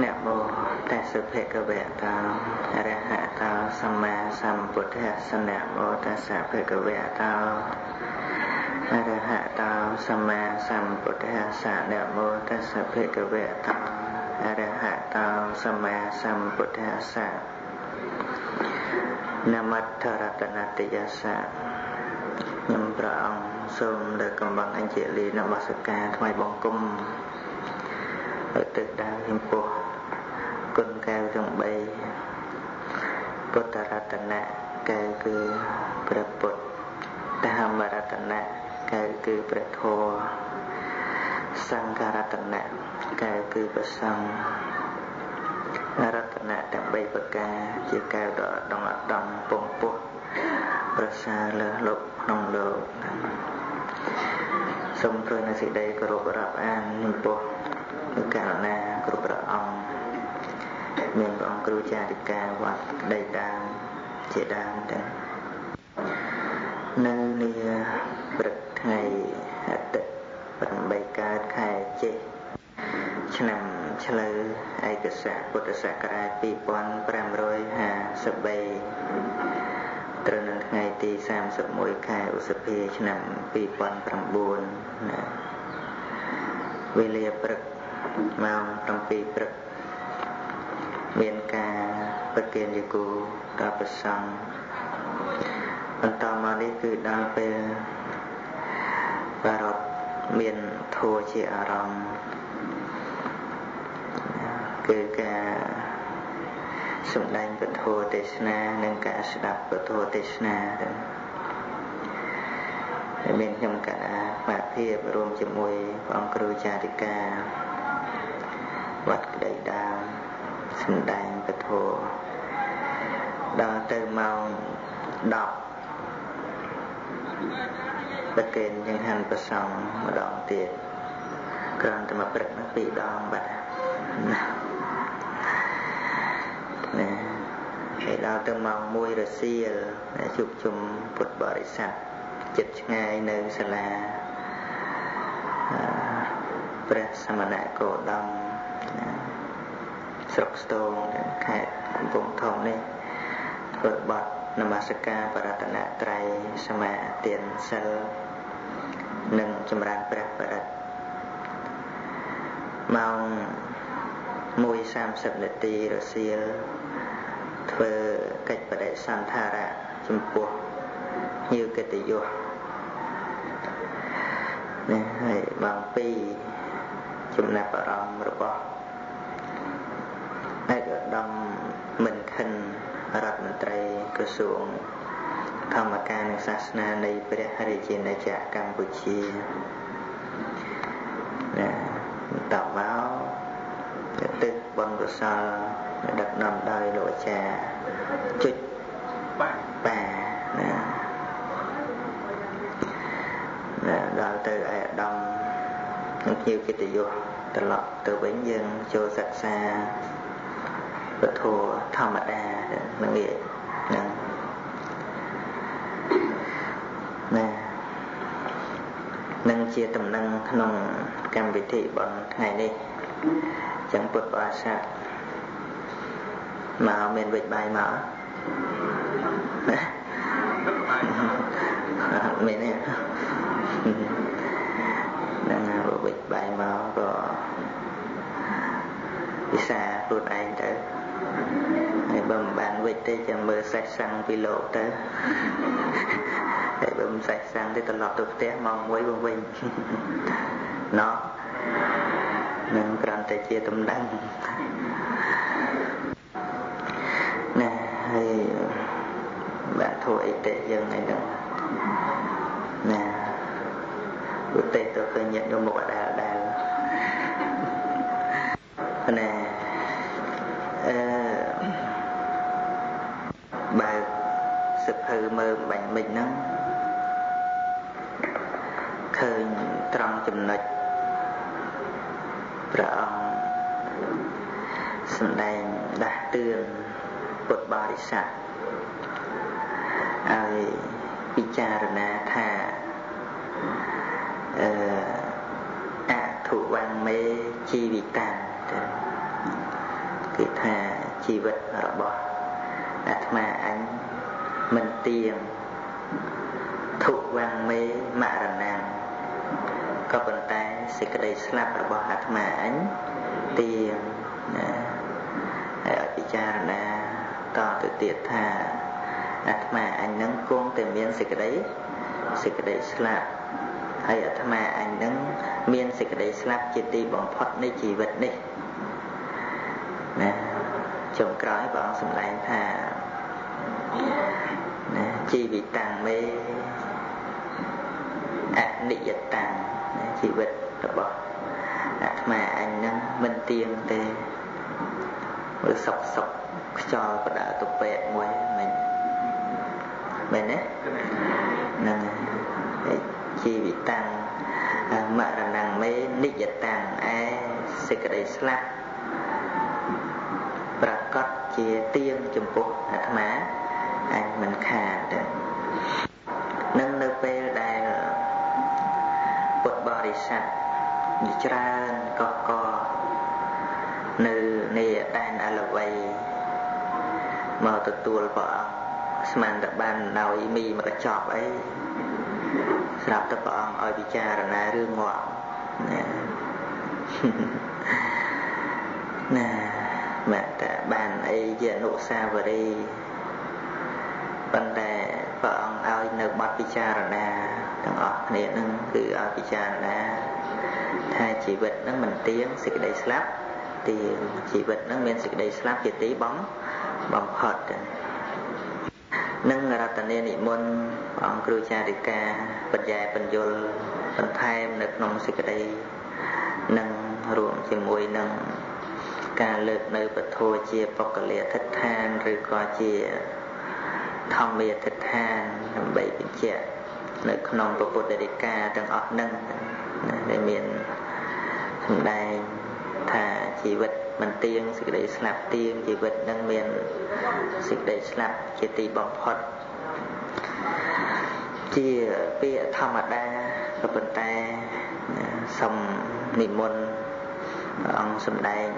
នមោតស្សភគវៈតោអរហតោសម្មាសម្ពុទ្ធស្សនមោតស្សភគវៈតោអរហតោសម្មាសម្ពុទ្ធស្សនមោតស្សភគវៈតោអរហតោសម្មាសម្ពុទ្ធស្សនមត្ថរតនតយស្សៈខ្ញុំព្រះអង្គសូមលើកកំបាំងអញ្ជលីនមស្ការថ្វាយបង្គំឧទ្ទិសដល់ចំពោះគុណកែវទាំង3ពុទ្ធរតនៈកែវគឺព្រះពុទ្ធធម្មរតនៈកែវគឺព្រះធម៌សង្ឃរតនៈកែវគឺព្រះសង្ឃរតនៈទាំង3ប្រការជាកែវដ៏ឧត្តមពងពោះប្រសើរលើសលោកក្នុងលោកសូមធ្វើនូវសេចក្តីគោរពរាប់អានចំពោះករុណាគ្រប់ព្រះអង្គមានព្រះអង្គគ្រូចារិកាវត្តក្តីដើមជាដើមទាំងនៅនាព្រឹកថ្ងៃអាទិត្យ8កើតខែជេស្ឋឆ្នាំឆ្លូវឯកស័កពុទ្ធសករាជ2553ត្រូវនឹងថ្ងៃទី31ខែឧសភាឆ្នាំ2009ណាវេលាព្រឹកម៉ោង7ព្រឹកមានការប្រគេនយគូដល់ព្រះសង្ឃបន្តមកនេះគឺដល់ពេលបារតមានធัวជាអារម្មណ៍គឺការសម្ដែងពធទេសនានិងការស្ដាប់ពធទេសនាទាំងមានខ្ញុំកណាបាភាពរួមជាមួយព្រះអង្គគ្រូចារិកាវត្តក្តីដើមសម្ដែងពធដល់ទៅម៉ោង10ប្រគេនចង្ហាន់ព្រះសង្ឃម្ដងទៀតគ្រាន់តែមកព្រឹកនោះពីរដងបាត់ណាណាហើយដល់ទៅម៉ោង1រសៀលជួបជុំពុទ្ធបរិស័ទចិត្តឆ្ងាយនៅសាលាព្រះសមណគោតមស្រុកស្ទងខេត្តកំពង់ធំនេះធ្វើបទនមស្ការបរតនត្រ័យសមាទានសិលនិងចម្រើនព្រះបរិត្តម៉ោង1:30នាទីរសៀលធ្វើកិច្ចបដិសន្ធារៈចំពោះភ្ញៀវកិត្តិយសនេះហើយម៉ោង2ចំណាប់អារម្មណ៍របស់ឯកឧត្តមមិនខិនរដ្ឋមន្ត្រីក្រសួងធម្មការនិងសាសនានៃព្រះរាជាណាចក្រកម្ពុជាណាបន្តមកទៅបុណ្យកុសលដឹកនាំដោយលោកអាចារ្យជុចបាណាណាដល់ទៅឯកឧត្តមនិងភ្ញៀវកិត្តិយសត្រឡប់ទៅវិញយើងចូលសិក្សាពធធម្មតានឹងងាយហ្នឹងណានឹងជាតំណែងក្នុងកម្មវិធីបុណ្យថ្ងៃនេះចឹងពុទ្ធបរិស័ទមកមានវិជ្ជបាយមកណាមានទេហ្នឹងវិជ្ជបាយមកក៏ពិសាខ្លួនឯងទៅហើយបើមិនបានវិជ្ជទេចាំមើលសេះសាំងពីលោកទៅហើយបើមិនសេះសាំងទេត្រឡប់ទៅផ្ទះម៉ោង1វិញណោះនឹងគ្រាន់តែជាតំណែងណាហើយបានធ្វើអីទេយើងឯហ្នឹងណាឧទេសទៅឃើញញាតិញោមមុខអដែលដែលណាបើសិភៅមើលបាញ់មិញហ្នឹងឃើញត្រង់ចំណុចព្រះអង្គសម្ដែងដាស់តឿនពុទ្ធបរិស័ទឲ្យពិចារណាថាអធុវੰមេជីវិតាំ គឺថាជីវិតរបស់អាត្មាអញមិនទៀងធុវੰមេមរណੰក៏ប៉ុន្តែសេចក្តីស្លាប់របស់អាត្មាអញទៀងណាហើយឲ្យពិចារណាតទៅទៀតថាអាត្មាអញនឹងគង់តែមានសេចក្តីស្លាប់ហើយអាត្មាអញនឹងមានសេចក្តីស្លាប់ជាទីបំផុតនៃជីវិតនេះណាចុងក្រោយព្រះអង្គសម្ដែងថាណាជីវិតាំងមេអនិយតាំងណាជីវិតរបស់អាត្មាអញនឹងមិនទៀងទេមើលសុកសុកខ្យល់បដើទៅពេទ្យមួយមិនមែនទេហ្នឹងហើយជីវិតាំងមរណੰមេនិយតាំងឯសេចក្តីស្លាប់ប្រកបជាទៀងចំពោះអាត្មាអញមិនខានទេនឹងនៅពេលដែលពុទ្ធបរិស័ទច្រើនកកនៅនៃដែនអលវ័យមកទទួលព្រះអង្គស្មានតែបានដោយមីមកកញ្ចប់អីស្រាប់តែព្រះអង្គឲ្យពិចារណារឿងងាប់ណាណាមកតែបានអីជាអនុស្សាវរីយ៍ប៉ុន្តែព្រះអង្គឲ្យនៅបទពិចារណាទាំងអស់គ្នានឹងគឺឲ្យពិចារណាថាជីវិតនឹងមិនទៀងសេចក្តីស្លាប់ទៀងជីវិតនឹងមានសេចក្តីស្លាប់ជាទីបំផុតនឹងរតនានិមន្តព្រះអង្គគ្រូចារិកាបញ្ញាបញ្យលបន្ថែមនៅក្នុងសេចក្តីនឹងរួមជាមួយនឹងការលើកនៅពធជាបុគ្គលាធិដ្ឋានឬក៏ជាធម្មាធិដ្ឋានដើម្បីបញ្ជាក់នៅក្នុងពុទ្ធដីកាទាំងអស់នឹងណាដែលមានសម្ដែងថាជីវិតមិនទៀងសេចក្តីស្លាប់ទៀងជីវិតនឹងមានសេចក្តីស្លាប់ជាទីបំផុតជាពាក្យធម្មតាក៏ប៉ុន្តែសូមនិមន្តព្រះអង្គសម្ដែង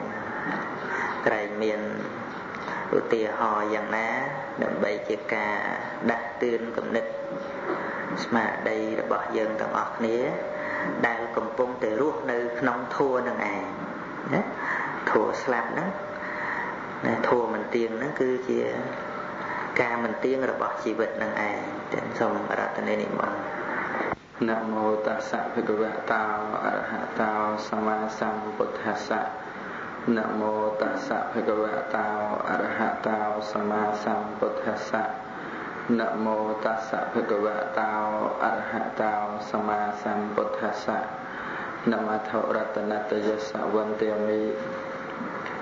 ក្រែងមានឧទាហរណ៍យ៉ាងណាដើម្បីជាការដាស់តឿនគំនិតស្មារតីរបស់យើងទាំងអស់គ្នាដែលកំពុងតែរស់នៅក្នុងធัวនឹងឯងណាធัวស្លាប់ហ្នឹងណាធัวមិនទៀងហ្នឹងគឺជាការមិនទៀងរបស់ជីវិតនឹងឯងទាំងសូមរតនានិមន្តនមោតស្សៈភគវតោអរហតោសម្មាសម្ពុទ្ធស្សៈនមោតស្សៈភគវតោអរហតោសម្មាសម្ពុទ្ធស្សៈនមោតស្សៈភគវតោអរហតោសម្មាសម្ពុទ្ធស្សៈនមថរតនតយសវន្តាមិ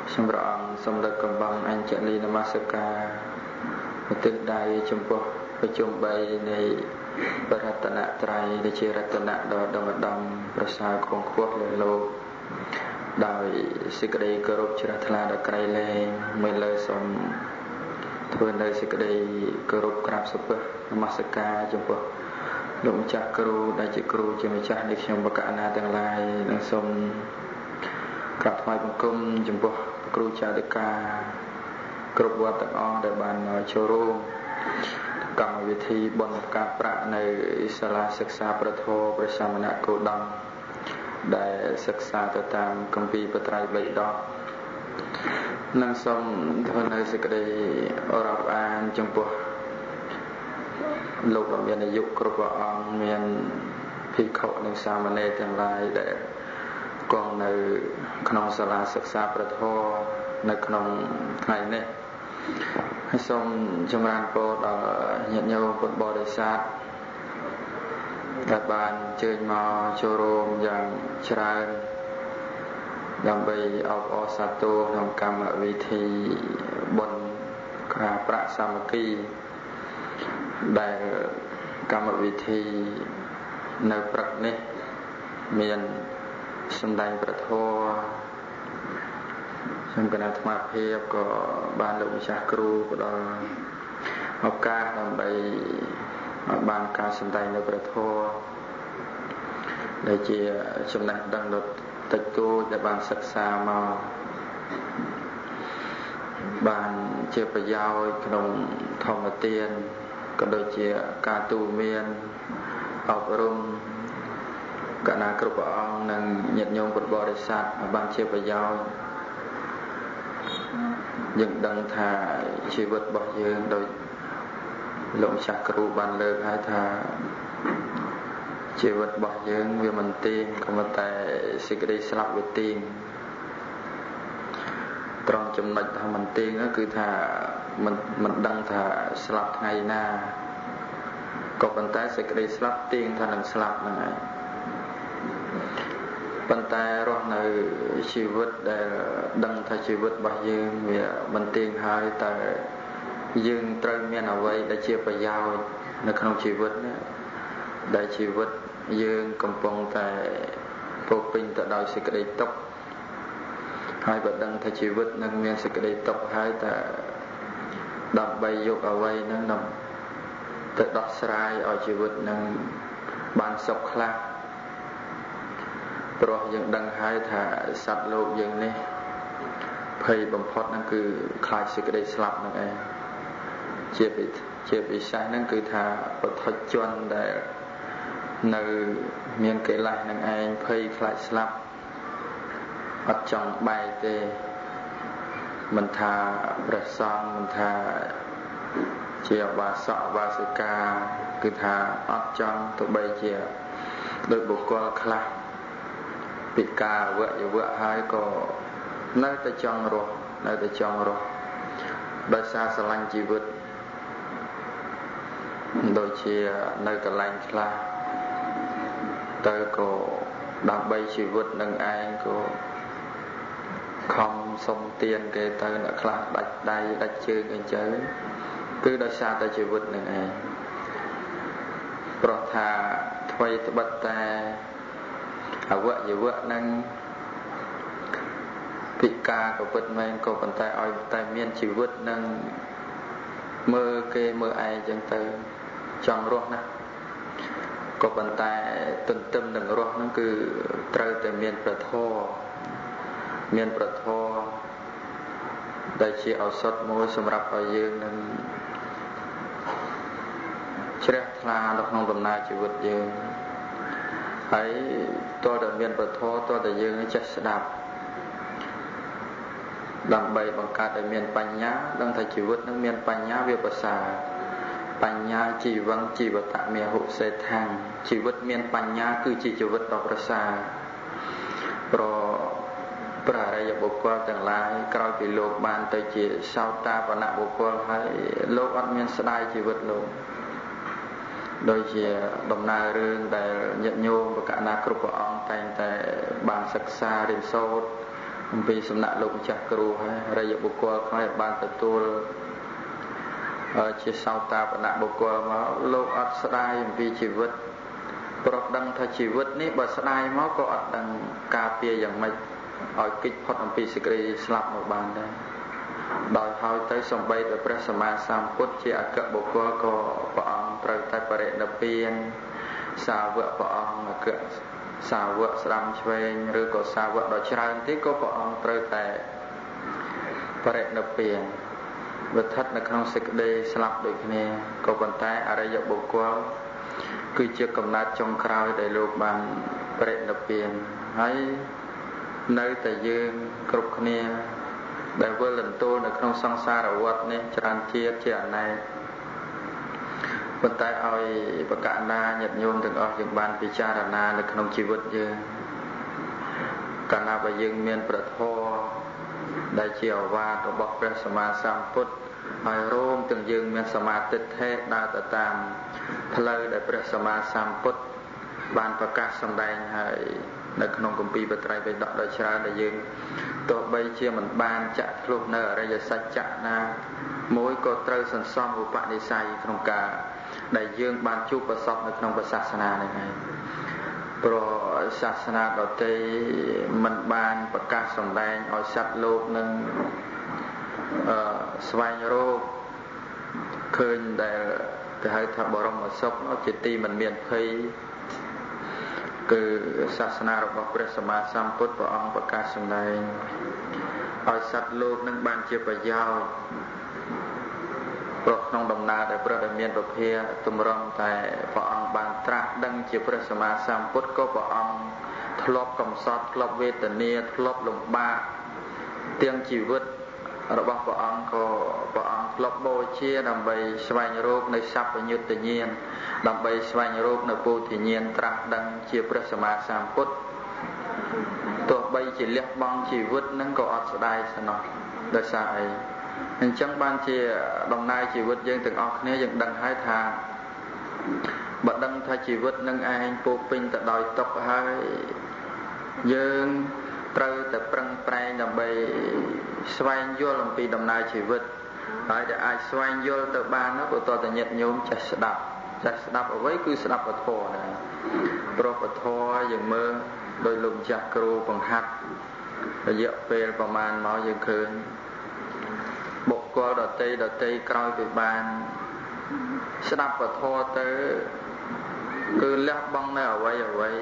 ខ្ញុំព្រះអង្គសូមលើកកំបងអញ្ជលីនមស្ការឧទ្ទិសដៃចំពោះប្រជុំ3នៃបរតនត្រ័យដែលជារតនៈដ៏ឧត្តមឧត្តមប្រសើរខ្ពង់ខ្ពស់លើលោកដោយសេចក្តីគោរពជ្រះថ្លាដល់ក្រៃលែងមួយលើសូមធ្វើនៅសេចក្តីគោរពក្រាបសំពះនមស្ការចំពោះលោកម្ចាស់គ្រូដែលជាគ្រូជាម្ចាស់នៃខ្ញុំបកណាទាំងឡាយនិងសូមក្រាបថ្វាយបង្គំចំពោះគ្រូចារិកាគ្រប់វត្តទាំងអស់ដែលបានចូលរួមកម្មវិធីបុណ្យការប្រាក់នៅសាលាសិក្សាប្រធមព្រះសមណគោតមដែលសិក្សាទៅតាមគម្ពីរបត្រៃបិដកនិងសូមធ្វើនៅសេចក្តីរាប់អានចំពោះលោកដ៏មានអាយុគ្រប់ព្រះអង្គមានភិក្ខុនិងសាមណេរទាំងឡាយដែលគង់នៅក្នុងសាលាសិក្សាប្រធមនៅក្នុងថ្ងៃនេះហើយសូមចម្រើនពរដល់ញាតិញោមពុទ្ធបរិស័ទដែលបានអញ្ជើញមកចូលរួមយ៉ាងច្រើនដើម្បីអបអរសាទរក្នុងកម្មវិធីបុណ្យការប្រាក់សាមគ្គីដែលកម្មវិធីនៅព្រឹកនេះមានសម្ដែងព្រះធម៌ខ្ញុំគណៈអាត្មាភាពក៏បានលោកម្ចាស់គ្រូផ្ដល់ឱកាសដើម្បីឲ្យបានការសម្ដែងនៅព្រះធម៌ដែលជាចំណេះដឹងដ៏តិចតួចដែលបានសិក្សាមក បានជាប្រយោជន៍ក្នុងធម្មទានក៏ដូចជាការទូមានអប់រំកណាគ្រប់ព្រះអង្គនិងញាតិញោមពុទ្ធបរិស័ទឲ្យបានជាប្រយោជន៍យើងដឹងថាជីវិតរបស់យើងដោយលោកម្ចាស់គ្រូបានលើកហើយថាជីវិតរបស់យើងវាមិនទៀងក៏ប៉ុន្តែសេចក្តីស្លាប់វាទៀងត្រង់ចំណុចថាមិនទៀងនោះគឺថាមិនដឹងថាស្លាប់ថ្ងៃណាក៏ប៉ុន្តែសេចក្តីស្លាប់ទៀងថានឹងស្លាប់ហ្នឹងឯងប៉ុន្តែរស់នៅជីវិតដែលដឹងថាជីវិតរបស់យើងវាមិនទៀងហើយតែយើងត្រូវមានអ្វីដែលជាប្រយោជន៍នៅក្នុងជីវិតនេះដែលជីវិតយើងកំពុងតែពោពេញទៅដោយសេចក្តីទុក្ខហើយបើដឹងថាជីវិតនឹងមានសេចក្តីទុក្ខហើយតែដើម្បីយកអ្វីនឹងទៅដោះស្រាយឲ្យជីវិតនឹងបានសុខខ្លះព្រោះយើងដឹងហើយថាសត្វលោកយើងនេះភ័យបំផុតហ្នឹងគឺខ្លាចសេចក្តីស្លាប់ហ្នឹងឯងជាពិសេសហ្នឹងគឺថាបុថុជនដែលនៅមានកិលេសនឹងឯងភ័យខ្លាចស្លាប់អត់ចង់បែកទេមិនថាព្រះសង្ឃមិនថាជាឧបាសកឧបាសិកាគឺថាអត់ចង់ទោះបីជាដោយបុគ្គលខ្លះពិការអវយវៈហើយក៏នៅតែចង់រស់នៅតែចង់រស់ដោយសារស្រឡាញ់ជីវិតដូចជានៅកន្លែងខ្លះទៅក៏ដើម្បីជីវិតនឹងឯងក៏ខំសុំទានគេទៅអ្នកខ្លះដាច់ដៃដាច់ជើងអីចឹងគឺដោយសារតែជីវិតនឹងឯងព្រោះថាថ្វីត្បិតតែអវយវៈនឹងពិការក៏ពិតមែនក៏ប៉ុន្តែឲ្យតែមានជីវិតនឹងមើលគេមើលឯងចឹងទៅចង់រស់ណាស់ក៏ប៉ុន្តែទន្ទឹមនឹងរស់ហ្នឹងគឺត្រូវតែមានព្រះធម៌មានព្រះធម៌ដែលជាឱសថមួយសម្រាប់ឲ្យយើងនឹងជ្រះថ្លានៅក្នុងដំណើរជីវិតយើងហើយទាល់តែមានព្រះធម៌ទាល់តែយើងចេះស្ដាប់ដើម្បីបង្កើតឲ្យមានបញ្ញាដឹងថាជីវិតនឹងមានបញ្ញាវាប្រសើរបញ្ញាជីវੰជីវតមេហុសេដ្ឋាំងជីវិតមានបញ្ញាគឺជាជីវិតដ៏ប្រសើរព្រោះព្រះអរិយបុគ្គលទាំងឡាយក្រោយពីលោកបានទៅជាសោតាបនបុគ្គលហើយលោកអត់មានស្ដាយជីវិតលោកដូចជាដំណើររឿងដែលញាតិញោមបកណាគ្រប់ព្រះអង្គតែងតែបានសិក្សារៀនសូត្រអំពីសំណាក់លោកម្ចាស់គ្រូហើយអរិយបុគ្គលខ្លះបានទទួលជាសោតាបនបុគ្គលមកលោកអត់ស្ដាយអំពីជីវិតព្រោះដឹងថាជីវិតនេះបើស្ដាយមកក៏អត់ដឹងការពារយ៉ាងម៉េចឲ្យគេចផុតអំពីសេចក្តីស្លាប់មកបានដែរដោយហើយទៅសំបីតែព្រះសម្មាសម្ពុទ្ធជាអគ្គបុគ្គលក៏ព្រះអង្គត្រូវតែបរិនិព្វានសាវកព្រះអង្គអគ្គសាវកស្ដាំឆ្វេងឬក៏សាវកដ៏ច្រើនទៀតក៏ព្រះអង្គត្រូវតែបរិនិព្វានវាស្ថិតនៅក្នុងសេចក្តីស្លាប់ដូចគ្នាក៏ប៉ុន្តែអរិយបុគ្គលគឺជាកំណើតចុងក្រោយដែលលោកបានបរិនិព្វានហើយនៅតែយើងគ្រប់គ្នាដែលវិលលន្ទោលនៅក្នុងសង្សារវដ្តនេះច្រើនជាតិជាអនេកប៉ុន្តែឲ្យបកណាញាតិញោមទាំងអស់យើងបានពិចារណានៅក្នុងជីវិតយើងកាលណាបើយើងមានព្រះធម៌ដែលជាឱវាទរបស់ព្រះសម្មាសម្ពុទ្ធហើយរួមទាំងយើងមានសមាទិដ្ឋិដើរទៅតាមផ្លូវដែលព្រះសម្មាសម្ពុទ្ធបានប្រកាសសម្ដែងហើយនៅក្នុងគម្ពីរបត្រៃបិដកដ៏ច្រើនដែលយើងទោះបីជាមិនបានចាក់ធ្លុះនៅអរិយសច្ចៈណាមួយក៏ត្រូវសន្សំឧបនិស្ស័យក្នុងការដែលយើងបានជួបប្រសពនៅក្នុងព្រះសាសនានេះឯងព្រោះសាសនាដទៃមិនបានប្រកាសសម្ដែងឲ្យសត្វលោកនឹងស្វែងរកឃើញដែលគេហៅថាបរមសុខជាទីមិនមានភ័យ គឺសាសនារបស់ព្រះសម្មាសម្ពុទ្ធព្រះអង្គប្រកាសសម្ដែងឲ្យសត្វលោកនឹងបានជាប្រយោជន៍ព្រោះក្នុងដំណើរដែលព្រះដែលមានពភាទម្រាំតែព្រះអង្គបានត្រាស់ដឹងជាព្រះសម្មាសម្ពុទ្ធក៏ព្រះអង្គធ្លាប់កំសត់ធ្លាប់វេទនាធ្លាប់លំបាកទាំងជីវិតរបស់ព្រះអង្គក៏ព្រះអង្គធ្លាប់បូជាដើម្បីស្វែងរកនៅសព្វញ្ញុតញ្ញាណដើម្បីស្វែងរកនៅពោធិញ្ញាណត្រាស់ដឹងជាព្រះសម្មាសម្ពុទ្ធទោះបីជាលះបង់ជីវិតនឹងក៏អត់ស្ដាយស្នោះដោយសារអីអញ្ចឹងបានជាដំណើរជីវិតយើងទាំងអស់គ្នាយើងដឹងហើយថាបើដឹងថាជីវិតនឹងឯងពោពេញទៅដោយទុក្ខហើយយើងត្រូវតែប្រឹងប្រែងដើម្បីស្វែងយល់អំពីដំណើរជីវិតហើយដែលអាចស្វែងយល់ទៅបាននោះក៏តើតញាតិញោមចេះស្ដាប់ចេះស្ដាប់អ្វីគឺស្ដាប់ពធដែរព្រោះពធយើងមើលដោយលោកម្ចាស់គ្រូបង្ហាត់រយៈពេលប្រហែលមកយើងឃើញបុគ្គលដតីក្រោយពីបានស្ដាប់ពធទៅគឺលះបង់នៅអ្វីអ្វី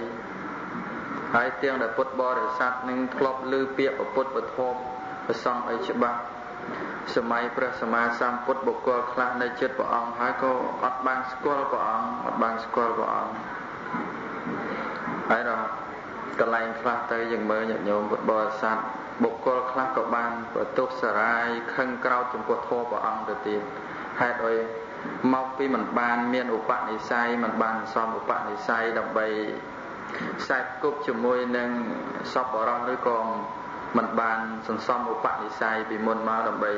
ហើយទាំងដែលពុទ្ធបរិស័ទនឹងធ្លាប់ឮពាក្យពុទ្ធពធប្រសង់ឲ្យច្បាស់សម័យព្រះសម្មាសម្ពុទ្ធបុគ្គលខ្លះនៅចិត្តព្រះអង្គហើយក៏អត់បានស្គាល់ព្រះអង្គអត់បានស្គាល់ព្រះអង្គហើយដល់កន្លែងខ្លះទៅយើងមើលញាតិញោមពុទ្ធបរិស័ទបុគ្គលខ្លះក៏បានបន្ទោសសារាយខឹងក្រោធចំពោះធម៌ព្រះអង្គទៅទៀតហេតុអីមកពីមិនបានមានឧបនិស្ស័យមិនបានសំឧបនិស្ស័យដើម្បីខ្សែគប់ជាមួយនឹងសពបរោះឬក៏មិនបានសន្សំឧបនិស្ស័យពីមុនមកដើម្បី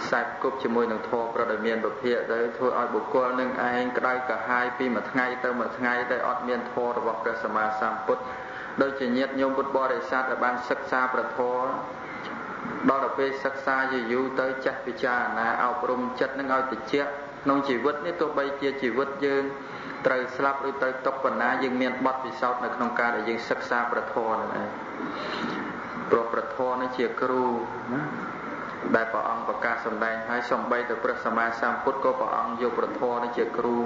ខ្សែគប់ជាមួយនឹងធម៌ប្រដែលមានពភាកទៅធ្វើឲ្យបុគ្គលនឹងឯងក្តៅក្រហាយពីមួយថ្ងៃទៅមួយថ្ងៃតែអត់មានធម៌របស់ព្រះសម្មាសម្ពុទ្ធដូចជាញាតិញោមពុទ្ធបរិស័ទដែលបានសិក្សាព្រះធម៌ដល់ទៅពេលសិក្សាយូរទៅចេះពិចារណាអប់រំចិត្តនឹងឲ្យតិចក្នុងជីវិតនេះទោះបីជាជីវិតយើងត្រូវស្លាប់ឬត្រូវຕົកបណ្ណាយើងមានបទពិសោធន៍នៅក្នុងការដែលយើងសិក្សាព្រះធម៌ហ្នឹងឯងព្រោះព្រះធម៌នេះជាគ្រូណាដែលព្រះអង្គប្រកាសសម្ដែងហើយសំបីទៅព្រះសម្មាសម្ពុទ្ធក៏ព្រះអង្គយកព្រះធម៌នេះជាគ្រូ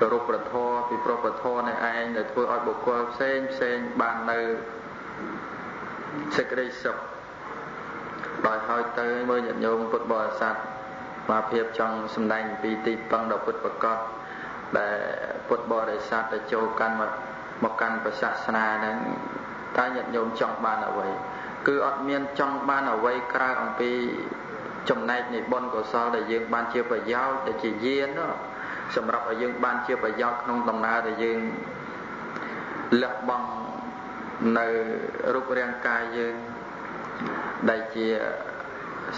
គោរពព្រះធម៌ពីព្រោះព្រះធម៌នេះឯងដែលធ្វើឲ្យបុគ្គលផ្សេងផ្សេងបាននៅសេចក្តីសុខដោយហើយទៅមើលញាតិញោមពុទ្ធបរិស័ទមកភាពចង់សម្ដែងអំពីទីពឹងដ៏ពិតប្រាកដដែលពុទ្ធបរិស័ទដែលចូលកាន់មកកាន់ព្រះសាសនាហ្នឹងតើញាតិញោមចង់បានអ្វីគឺអត់មានចង់បានអ្វីក្រៅអំពីចំណែកនៃបុណ្យកុសលដែលយើងបានជាប្រយោជន៍ដែលជាយានសម្រាប់ឲ្យយើងបានជាប្រយោជន៍ក្នុងដំណើរដែលយើងលះបង់នៅរូបរាងកាយយើងដែលជា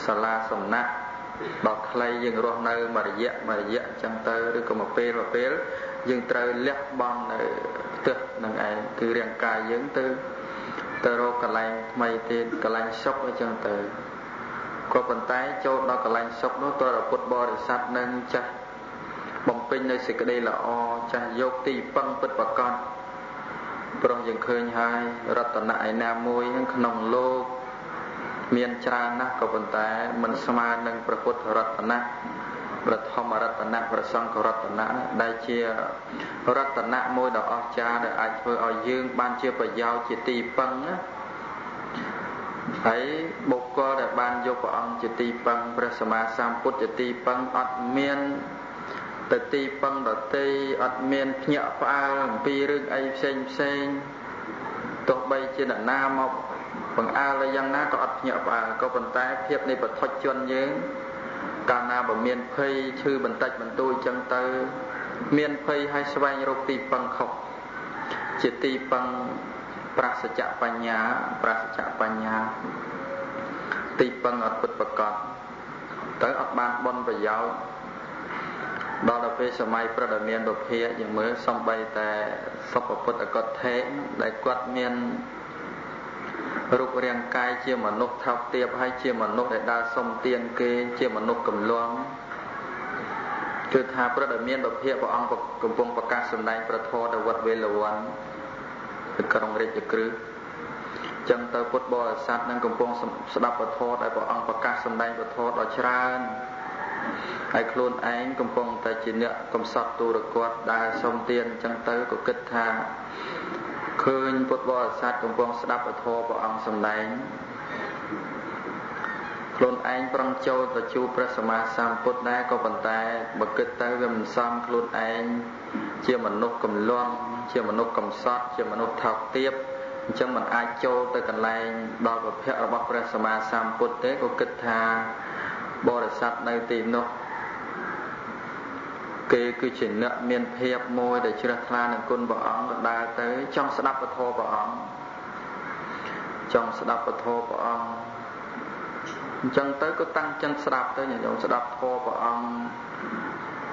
សាលាសំណាក់ដល់ខ្លីយើងរស់នៅមួយរយៈមួយរយៈអញ្ចឹងទៅឬក៏មួយពេលមួយពេលយើងត្រូវលះបង់នៅផ្ទះនឹងឯងគឺរាងកាយយើងទៅរកកន្លែងថ្មីទៀតកន្លែងសុខអញ្ចឹងទៅក៏ប៉ុន្តែចូលដល់កន្លែងសុខនោះតើពុទ្ធបរិស័ទនឹងចាស់បំពេញនៅសេចក្តីល្អចាស់យកទីពឹងពិតប្រាកដព្រោះយើងឃើញហើយរតនៈឯណាមួយនឹងក្នុងលោកមានច្រើនណាស់ក៏ប៉ុន្តែមិនស្មើនឹងព្រះពុទ្ធរតនៈព្រះធម្មរតនៈព្រះសង្ឃរតនៈដែលជារតនៈមួយដ៏អស្ចារ្យដែលអាចធ្វើឲ្យយើងបានជាប្រយោជន៍ជាទីពឹងណាហើយបុគ្គលដែលបានយកព្រះអង្គជាទីពឹងព្រះសម្មាសម្ពុទ្ធជាទីពឹងអត់មានទៅទីពឹងដទៃអត់មានភ្ញាក់ផ្អើលអំពីរឿងអីផ្សេងផ្សេងទោះបីជានរណាមកបង្អើលយ៉ាងណាក៏អត់ភ្ញាក់ផ្អើលក៏ប៉ុន្តែភាពនៃបឋិជនយើងកាលណាបើមានភ័យឈឺបន្តិចបន្តួចចឹងទៅមានភ័យហើយស្វែងរកទីពឹងខុសជាទីពឹងប្រសច្ចបញ្ញាប្រសច្ចបញ្ញាទីពឹងអត់ពិតប្រាកដទៅអត់បានបុណ្យប្រយោជន៍ដល់ទៅពេលសម័យព្រះដែលមានពភាយើងមើលសំបីតែសុពពុទ្ធកថេដែលគាត់មានរូបរាងកាយជាមនុស្សថោកទាបហើយជាមនុស្សដែលដើរសុំទានគេជាមនុស្សកំលងគឺថាព្រះដែលមានពភាព្រះអង្គកំពុងប្រកាសសម្ដែងព្រះធម៌នៅវត្តវេលវ័ននៅក្រុងរាជក្រឹសចឹងទៅពុទ្ធបរិស័ទនឹងកំពុងស្ដាប់ព្រះធម៌ដែលព្រះអង្គប្រកាសសម្ដែងព្រះធម៌ដ៏ច្រើន ហើយខ្លួនឯងកំពុងតែជាអ្នកកំសត់ទូរគតដើរសុំទានអញ្ចឹងទៅក៏គិតថាឃើញពុទ្ធបរិស័ទកំពុងស្ដាប់ពធព្រះអង្គសម្ដែងខ្លួនឯងប្រឹងចូលទៅជួបព្រះសម្មាសម្ពុទ្ធដែរក៏ប៉ុន្តែបើគិតទៅវាមិនសមខ្លួនឯងជាមនុស្សកំលន់ជាមនុស្សកំសត់ជាមនុស្សថោកទាបអញ្ចឹងមិនអាចចូលទៅកន្លែងដល់ពភៈរបស់ព្រះសម្មាសម្ពុទ្ធទេក៏គិតថាបរិស័ទនៅទីនោះគេគឺជាអ្នកមានភាពមួយដែលជ្រះថ្លានឹងគុណព្រះអង្គដើរទៅចង់ស្ដាប់ពធព្រះអង្គចង់ស្ដាប់ពធព្រះអង្គអញ្ចឹងទៅក៏តាំងចិត្តស្ដាប់ទៅញាតិញោមស្ដាប់ធម៌ព្រះអង្គ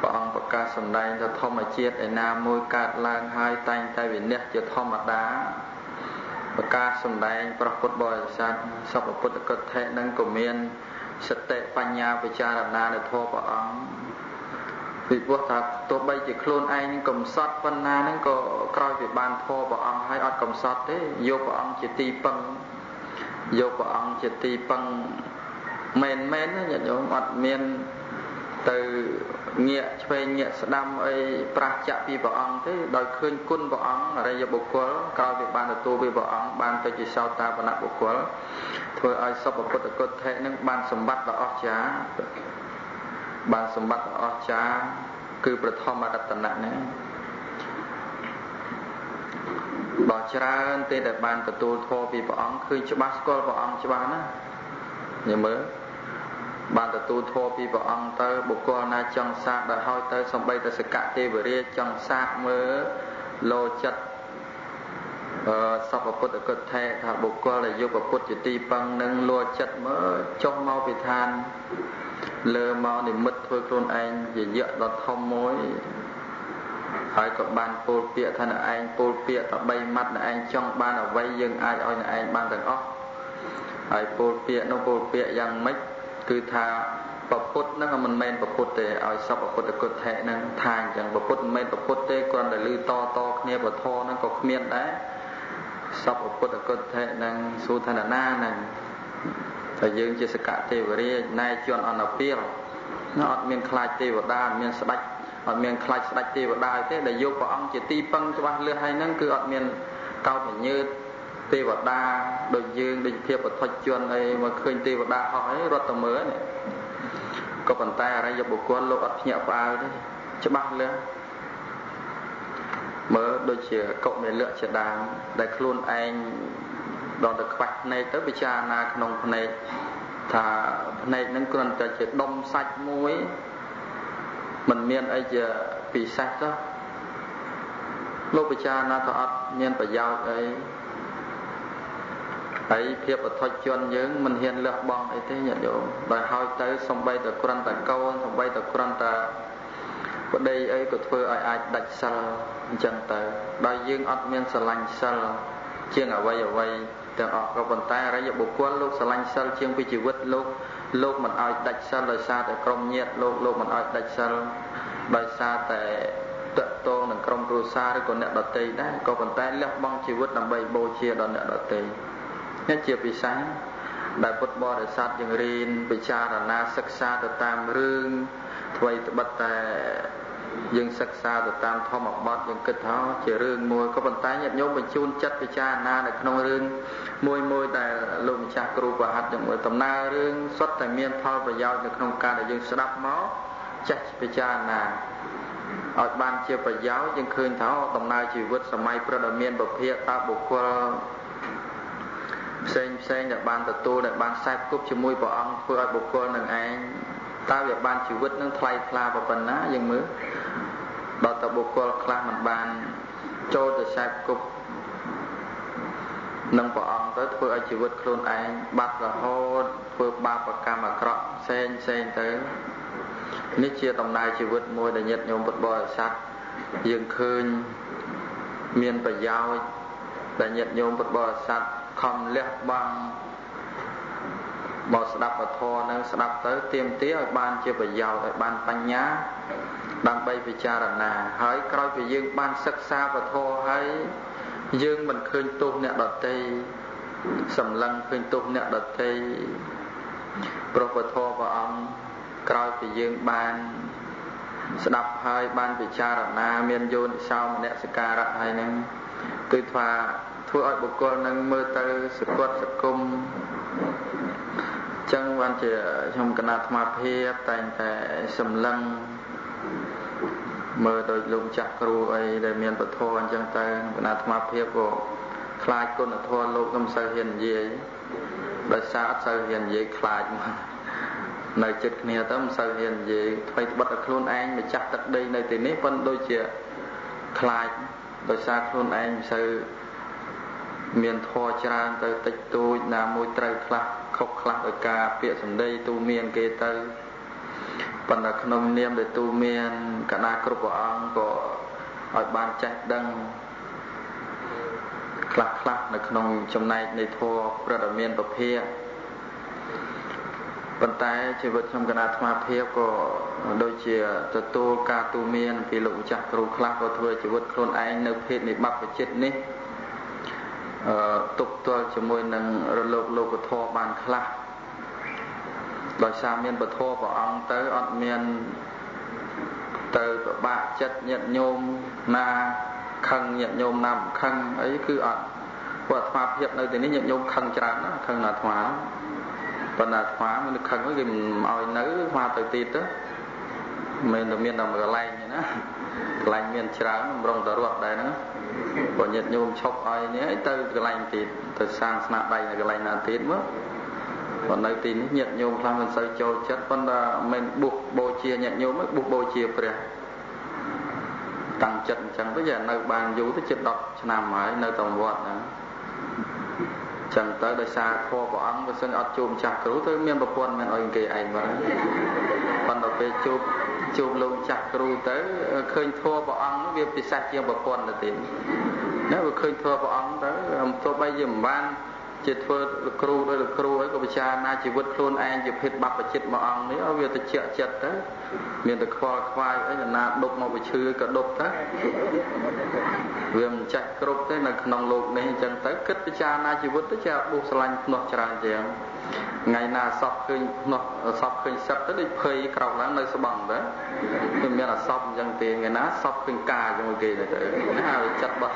ព្រះអង្គប្រកាសសម្ដែងថាធម្មជាតិឯណាមួយកើតឡើងហើយតែងតែវិនិច្ឆ័យជាធម្មតាប្រកាសសម្ដែងព្រះពុទ្ធបរិស័ទសពពុទ្ធកថៈនឹងក៏មានសតិបញ្ញាពិចារណានៅធម៌ព្រះអង្គពីព្រោះថាទោះបីជាខ្លួនឯងកំសត់ប៉ុណ្ណាហ្នឹងក៏ក្រោយពីបានធម៌ព្រះអង្គហើយអត់កំសត់ទេយកព្រះអង្គជាទីពឹងយកព្រះអង្គជាទីពឹងមែនមែនណាញាតិញោមអត់មានទៅងាកឆ្វេងងាកស្ដាំអីប្រះចាក់ពីព្រះអង្គទេដោយឃើញគុណព្រះអង្គអរិយបុគ្គលក្រោយពីបានទទួលពីព្រះអង្គបានទៅជាសោតាបណ្ណបុគ្គលធ្វើឲ្យសពពុទ្ធកុដ្ឋិនឹងបានសម្បត្តិដ៏អស្ចារ្យបានសម្បត្តិដ៏អស្ចារ្យគឺប្រធមរតនៈនេះដ៏ច្រើនទេដែលបានទទួលធម៌ពីព្រះអង្គឃើញច្បាស់ស្គាល់ព្រះអង្គច្បាស់ណាស់ញ៉ឹមមើលបានទទួលធម៌ពីព្រះអង្គទៅបុគ្គលណាចង់សាកដល់ហើយទៅសំបីតែសកទេវរាជចង់សាកមើលលោចិត្តសពពុទ្ធកុដ្ឋិថាបុគ្គលដែលយកព្រះពុទ្ធជាទីពឹងនឹងលោចិត្តមើលចុះមកពីឋានលើមកនិមិត្តធ្វើខ្លួនឯងជាយៈដ៏ធំមួយហើយក៏បានពោលពាក្យថាអ្នកឯងពោលពាក្យតែ3ម៉ាត់អ្នកឯងចង់បានអ្វីយើងអាចឲ្យអ្នកឯងបានទាំងអស់ហើយពោលពាក្យនោះពោលពាក្យយ៉ាងម៉េចគឺថាពពុទ្ធហ្នឹងមិនមែនពពុទ្ធទេឲ្យសពពុទ្ធកុដ្ឋិហ្នឹងថាអញ្ចឹងពពុទ្ធមិនមែនពពុទ្ធទេគ្រាន់តែឮតតគ្នាពធហ្នឹងក៏គ្មានដែរសពពុទ្ធកុដ្ឋិហ្នឹងសួរថាណាហ្នឹងតែយើងជាសកទេវរាជណែជន់អនពាលអត់មានខ្លាចទេវតាអត់មានស្ដេចអត់មានខ្លាចស្ដេចទេវតាទេដែលយកព្រះអង្គជាទីពឹងច្បាស់លឿនហើយហ្នឹងគឺអត់មានកោតញើតទេវតាដូចយើងដូចភាពបឋិជនអីមកឃើញទេវតាហោះអីរត់ទៅមើលនេះក៏ប៉ុន្តែអរិយបុគ្គលលោកអត់ភ្ញាក់ផ្អើលទេច្បាស់លឿនមើលដូចជាកុមាលៈជាដើមដែលខ្លួនឯងដល់ទៅខ្វះភ្នែកទៅពិចារណាក្នុងភ្នែកថាភ្នែកនឹងគ្រាន់តែជាដុំសាច់មួយមិនមានអីជាពិសេសទេលោកពិចារណាថាអត់មានប្រយោជន៍អីហើយភាពអធិជនយើងមិនហ៊ានលះបង់អីទេញាតិញោមដល់ហើយទៅសំបីតែគ្រាន់តែកូនសំបីតែគ្រាន់តែប្តីអីក៏ធ្វើឲ្យអាចដាច់សិលអញ្ចឹងទៅដោយយើងអត់មានស្រឡាញ់សិលជាងអ្វីអ្វីទាំងអស់ក៏ប៉ុន្តែអរិយបុគ្គលលោកស្រឡាញ់សិលជាងពីជីវិតលោកលោកមិនឲ្យដាច់សិលដោយសារតែក្រុមញាតិលោកលោកមិនឲ្យដាច់សិលដោយសារតែតកតងនឹងក្រុមគ្រួសារឬក៏អ្នកដទៃដែរក៏ប៉ុន្តែលះបង់ជីវិតដើម្បីបូជាដល់អ្នកដទៃនេះជាពិសេសដែលពុទ្ធបរិស័ទយើងរៀនពិចារណាសិក្សាទៅតាមរឿងថ្មីត្បិតតែយើងសិក្សាទៅតាមធម្មបទយើងគិតថាជារឿងមួយក៏ប៉ុន្តែញាតិញោមបញ្ជូនចិត្តពិចារណានៅក្នុងរឿងមួយមួយដែលលោកម្ចាស់គ្រូប្រហាត់យើងមើលដំណើររឿងសុទ្ធតែមានផលប្រយោជន៍នៅក្នុងការដែលយើងស្ដាប់មកចេះពិចារណាឲ្យបានជាប្រយោជន៍យើងឃើញថាដំណើរជីវិតសម័យព្រះដ៏មានពភាកតើបុគ្គលផ្សេងផ្សេងដែលបានទទួលដែលបានខ្សែគប់ជាមួយព្រះអង្គធ្វើឲ្យបុគ្គលនឹងឯងតើវាបានជីវិតនឹងថ្លៃថ្លាប៉ុណ្ណាយើងមើលដល់តើបុគ្គលខ្លះមិនបានចូលទៅខ្សែគប់នឹងព្រះអង្គទៅធ្វើឲ្យជីវិតខ្លួនឯងបាត់រហូតធ្វើបាបកម្មអាក្រក់ផ្សេងផ្សេងទៅនេះជាដំណើរជីវិតមួយដែលញាតិញោមពុទ្ធបរិស័ទយើងឃើញមានប្រយោជន៍ដែលញាតិញោមពុទ្ធបរិស័ទខំលះបង់មកស្ដាប់ពធនឹងស្ដាប់ទៅទាមទារឲ្យបានជាប្រយោជន៍ឲ្យបានបញ្ញាដើម្បីពិចារណាហើយក្រោយពីយើងបានសិក្សាពធហើយយើងមិនឃើញទោសអ្នកដទៃសម្លឹងឃើញទោសអ្នកដទៃព្រោះពធព្រះអង្គ ក្រោយពីយើងបានស្ដាប់ហើយបានពិចារណាមានយោនិសោមនសិការៈហើយនឹងគឺថាធ្វើឲ្យបុគ្គលនឹងមើលទៅសកត់សង្គមចឹងបានជាខ្ញុំគណៈអាត្មាភាពតែងតែសម្លឹងមើលដោយលោកម្ចាស់គ្រូអីដែលមានពធអញ្ចឹងទៅគណៈអាត្មាភាពក៏ខ្លាចគុណធម៌លោកមិនសូវហ៊ាននិយាយដោយសារអត់សូវហ៊ាននិយាយខ្លាចមកនៅចិត្តគ្នាទៅមិនសូវហ៊ាននិយាយថ្មីត្បិតឲ្យខ្លួនឯងម្ចាស់ទឹកដីនៅទីនេះប៉ុន្តែដូចជាខ្លាចដោយសារខ្លួនឯងមិនសូវមានធម៌ច្រើនទៅតិចតួចណាមួយត្រូវខ្លះខុសខ្លះដោយការពាក្យសម្ដីទូមានគេទៅប៉ុន្តែក្នុងនាមដែលទូមានកណាគ្រប់ព្រះអង្គក៏ឲ្យបានចេះដឹងខ្លះខ្លះនៅក្នុងចំណែកនៃធម៌ព្រះដ៏មានពភាប៉ុន្តែជីវិតខ្ញុំកណាអាត្មាភាពក៏ដូចជាទទួលការទូមានពីលោកម្ចាស់គ្រូខ្លះក៏ធ្វើជីវិតខ្លួនឯងនៅភេទនៃបព្វជិតនេះទប់ទល់ជាមួយនឹងរលកលោកធម៌បានខ្លះដោយសារមានពធព្រះអង្គទៅអត់មានទៅពិបាកចិត្តញាតិញោមណាខឹងញាតិញោមណាមិនខឹងអីគឺអត់ព្រោះអាត្មាភាពនៅទីនេះញាតិញោមខឹងច្រើនណាស់ខឹងអាត្មាប៉ុន្តែអាត្មាមិនខឹងគេមិនឲ្យនៅអាត្មាទៅទៀតទៅមិនតែមានតែមួយកន្លែងទេណាកន្លែងមានច្រើនបំរុងតែរត់ដែរហ្នឹងបើញាតិញោមឈប់ឲ្យនេះទៅកន្លែងទៀតទៅសាងស្នាដៃនៅកន្លែងណាទៀតមើលបើនៅទីនេះញាតិញោមខ្លះមិនសូវចូលចិត្តប៉ុន្តែមិនបុះបូជាញាតិញោមទេបុះបូជាព្រះតាំងចិត្តអញ្ចឹងទៅយ៉ានៅបានយូរទៅជិត10ឆ្នាំហើយនៅតាមវត្តហ្នឹងចឹងទៅដោយសារធម៌ព្រះអង្គបើសិនអត់ជួបម្ចាស់គ្រូទៅមានប្រពន្ធមានអីគេឯងបាទប៉ុន្តែពេលជួបលោកម្ចាស់គ្រូទៅឃើញធម៌ព្រះអង្គវាពិសេសជាងប្រពន្ធទៅទៀតណាវាឃើញធម៌ព្រះអង្គទៅទោះបីជាមិនបានជាធ្វើលោកគ្រូដោយលោកគ្រូអីក៏ពិចារណាជីវិតខ្លួនឯងជាភេទបព្វជិតមួយអង្គនេះឲ្យវាទៅជាក់ចិត្តទៅមានតែខ្វល់ខ្វាយអីណាដប់មកវិឈឺក៏ដប់ទៅវាមិនចេះគ្រប់ទេនៅក្នុងលោកនេះអញ្ចឹងទៅគិតពិចារណាជីវិតទៅជាបុះស្រឡាញ់ភ្នោះច្រើនជាងថ្ងៃណាសពឃើញភ្នោះសពឃើញសឹកទៅដូចភ័យក្រោកឡើងនៅស្បង់ទៅវាមានអាសពអញ្ចឹងទេថ្ងៃណាសពឃើញកាជាមួយគេទៅណាវាចិត្តរបស់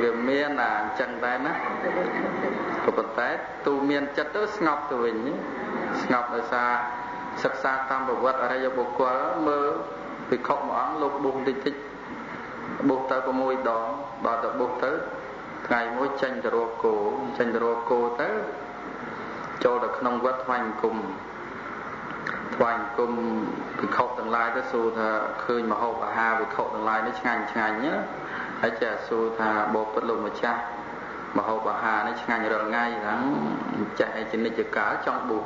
វាមានអាអញ្ចឹងដែរណាក៏ប៉ុន្តែទូមានចិត្តទៅស្ងប់ទៅវិញស្ងប់ដោយសារសិក្សាតាមប្រវត្តិអរិយបុគ្គលមើលភិក្ខុមួយអង្គលោកបុះតិចតិចបុះទៅ6ដងដល់ទៅបុះទៅថ្ងៃមួយចេញទៅរកគោចេញទៅរកគោទៅចូលទៅក្នុងវត្តថ្វាយបង្គំភិក្ខុទាំងឡាយទៅសួរថាឃើញម្ហូបអាហារភិក្ខុទាំងឡាយនេះឆ្ងាញ់ឆ្ងាញ់ណាហើយចេះសួរថាបបិទ្ធលោកម្ចាស់ម្ហូបអាហារនេះឆ្ងាញ់រាល់ថ្ងៃហ្នឹងចេះអីជានិច្ចកាលចង់បុះ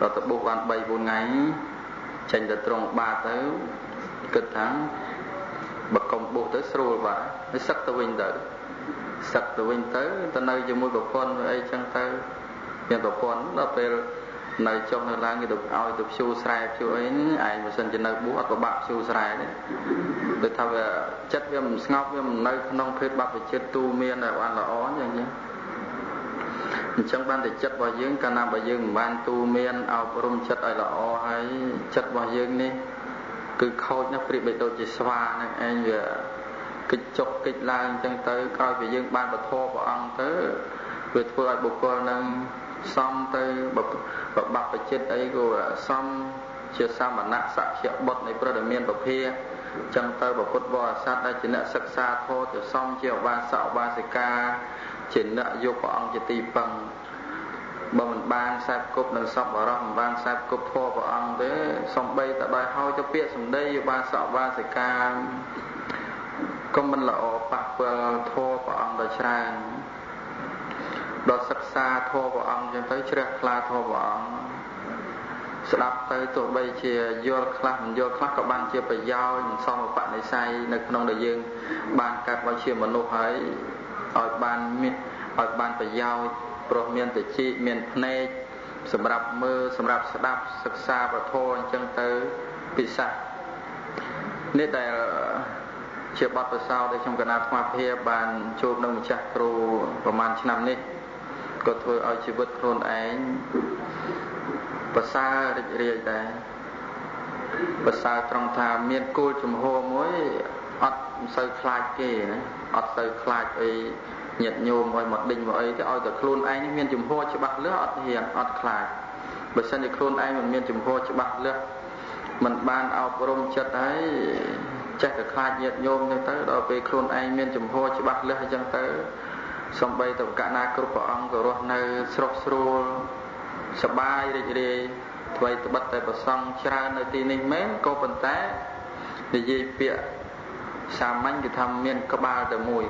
ដល់ទៅបុះបាន3 4ថ្ងៃចេញទៅត្រង់បាតទៅគិតថាបើកុំបុះទៅស្រួលបាទហើយសឹកទៅវិញទៅសឹកទៅវិញទៅទៅនៅជាមួយប្រពន្ធអីចឹងទៅមានប្រពន្ធដល់ពេលនៅចុះនៅឡើងគេទៅឲ្យទៅភ្ជួរស្រែភ្ជួរអីឯងបើសិនជានៅបុះអត់ពិបាកភ្ជួរស្រែទេដូចថាវាចិត្តវាមិនស្ងប់វាមិននៅក្នុងភេទបព្វជិតទូមានដែលបានល្អអញ្ចឹងអញ្ចឹងបានតែចិត្តរបស់យើងកាលណាបើយើងមិនបានទូមានអប់រំចិត្តឲ្យល្អហើយចិត្តរបស់យើងនេះគឺខូចណាស់ប្រៀបបីដូចជាស្វាហ្នឹងឯងវាគិតចុកគិតឡើងអញ្ចឹងទៅក្រោយពីយើងបានពធព្រះអង្គទៅវាធ្វើឲ្យបុគ្គលនឹងសំទៅបព្វជិតអីក៏សំជាសមណៈសក្យបុត្រនៃព្រះដ៏មានពភាចឹងទៅពុទ្ធបរិស័ទដែលជាអ្នកសិក្សាធម៌ទៅសំជាឧបាសកឧបាសិកាជាអ្នកយកព្រះអង្គជាទីពឹងបើមិនបានខ្សែគប់នឹងសពបរោះមិនបានខ្សែគប់ធម៌ព្រះអង្គទេសំបីតែដោយហើយទៅពាក្យសម្ដីឧបាសកឧបាសិកាក៏មិនល្អប៉ះពាល់ធម៌ព្រះអង្គដល់ច្រើនដល់សិក្សាធម៌ព្រះអង្គចឹងទៅជ្រះថ្លាធម៌ព្រះអង្គស្ដាប់ទៅទោះបីជាយល់ខ្លះមិនយល់ខ្លះក៏បានជាប្រយោជន៍មិនសមឧបនិស្ស័យនៅក្នុងដែលយើងបានកើតមកជាមនុស្សហើយឲ្យបានមានឲ្យបានប្រយោជន៍ព្រោះមានតិចមានភ្នែកសម្រាប់មើលសម្រាប់ស្ដាប់សិក្សាពធអញ្ចឹងទៅពិសេសនេះដែលជាបទពិសោធន៍ដែលខ្ញុំកណាអាត្មាភាពបានជួបនឹងម្ចាស់គ្រូប្រហែលឆ្នាំនេះក៏ធ្វើឲ្យជីវិតខ្លួនឯង ប្រសើររីករាយដែរប្រសើរត្រង់ថាមានគោលជំហរមួយអត់សូវខ្លាចគេណាអត់សូវខ្លាចអីញាតិញោមឲ្យមកដេញមកអីទេឲ្យតែខ្លួនឯងនេះមានជំហរច្បាស់លាស់អត់ហ៊ានអត់ខ្លាចបើសិនជាខ្លួនឯងមិនមានជំហរច្បាស់លាស់មិនបានអប់រំចិត្តហើយចេះតែខ្លាចញាតិញោមទៅដល់ពេលខ្លួនឯងមានជំហរច្បាស់លាស់អញ្ចឹងទៅសំបីតកណាគ្រប់ព្រះអង្គក៏រស់នៅស្រុះស្រួលសប្បាយរីករាយថ្មីត្បិតតែប្រសង់ច្រើននៅទីនេះមែនក៏ប៉ុន្តែនិយាយពាក្យសាមញ្ញគឺថាមានក្បាលតែមួយ